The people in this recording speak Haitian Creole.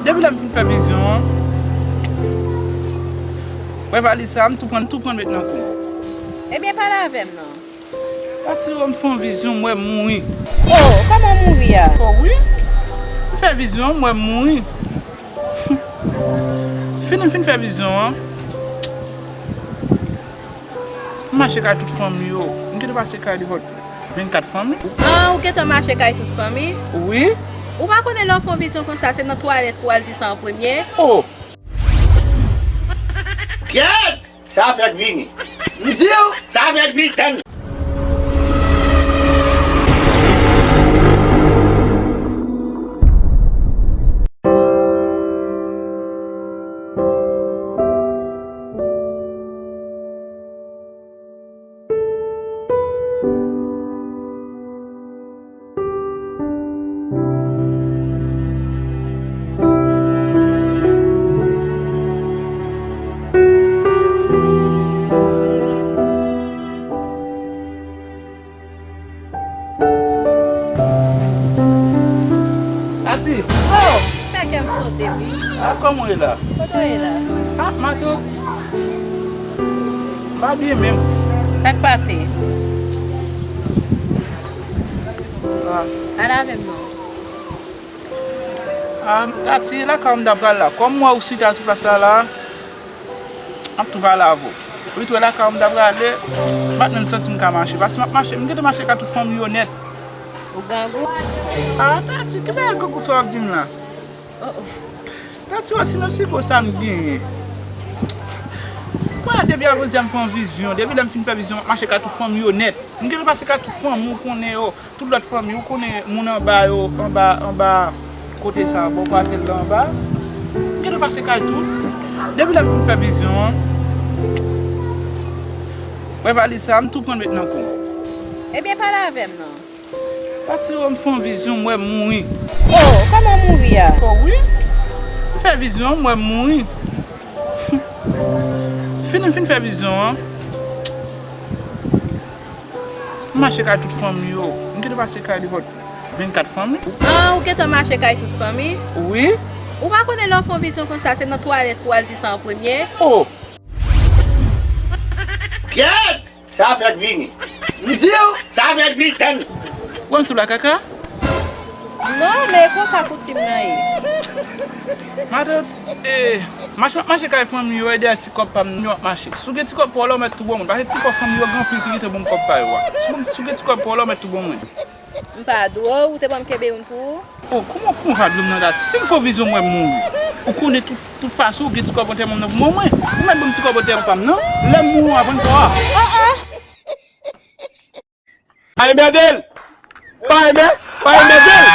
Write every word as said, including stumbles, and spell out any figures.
Depi lè m fin fè vizyon an, wè valiz sa, m tou pran, tou pran met nan kou m. Ebyen, pale avè m non. Pati yo, m fè yon vizyon, m wè m mouri. Oh, kòman w mouri a? Oh, wi. M fè vizyon, m wè m mouri. Fini, m fin fè vizyon an. M mache kay tout fanmi yo. M gentan pase kay nenpòt vennkat fanmi. Ah, ou gentan mache kay tout fanmi? Wi. Ou pa konnen lè w fè yon vizyon konsa, se nan twalèt pou w al di sa an premye? Oh! Kyèt! Sa fèk vini. M di w, sa fèk vini, tann. Tati! Oh! Fè kè m sote, wi. Ah, kòman w ye la? Kote w ye la? Ah, mato. M pa byen menm. Sa k pase? Ah. Pale avè m non. Ah, Tati, lakay ou m ta pral la. Kòm m wè ou chita sou plas la la, m ap tou pale avè w. Ou tou wè lakay ou m ta prale, m pa t menm santi m ka mache. Paske m ap mache, m gentan mache kay tout fanmi yo nèt. Ou grangou? Ah, Tati, ki bagay grangou sa w ap di m la? Oh, oh. Tati, wè si menm si gwo sa m genyen. Kwè depi avandyè m fè yon vizyon, depi lè m fin fè vizyon, m ap mache kay tout fanmi yo nèt. M gentan pase kay tout fanmi w konnen yo, tout lòt fanmi w konnen, moun anba yo, anba, anba kote sa, bò kwatel la anba. M gentan pase kay tout. Depi lè m fin fè vizyon an, wè valiz sa, m tou pran met nan kou m. Ebyen, pale avè m non. Pati yo, m fè yon vizyon, m wè m mouri. Oh, kòman w mouri a? Oh, wi. M fè vizyon, m wè m mouri. Fini, m fin fè vizyon an. M mache kay tout fanmi yo. M gentan pase kay nenpòt vennkat fanmi. Ah, ou gentan mache kay tout fanmi? Wi. Ou pa konnen lè w fè yon vizyon konsa, se nan twalèt pou w al di sa an premye? Oh! Kyèt! Sa fèk vini. M di w, sa fèk vini, tann. Ou wè m sou la kaka? Non, men konsa koutim nan ye. Matant, eh, mache, m ap mache kay fanmi yo, e dèyè ti kòb pa m nan m ap mache. Si w gen ti kòb pa w la, w mèt tou ban mwen. Paske pi fò fanmi yo gen anpil ki gentan ban m kòb pa yo a. Si w, si w gen ti kòb pa w la, w mèt tou ban mwen. M pa dwe w, ou te ban m kenbe youn pou ou. Oh, kòman, kòman w pa dwe m nan dat? Si m fè vizyon m wè m mouri. Ou konnen tout, tout fason, ou gen ti kòb antèman m nan pou mwen, mwen. Ou mèt ban m ti kòb antèman pa m nan. Lè m mouri, w ap rann kò a. Oh, oh! Pa enmède l! Pa enmè-, pa enmède l!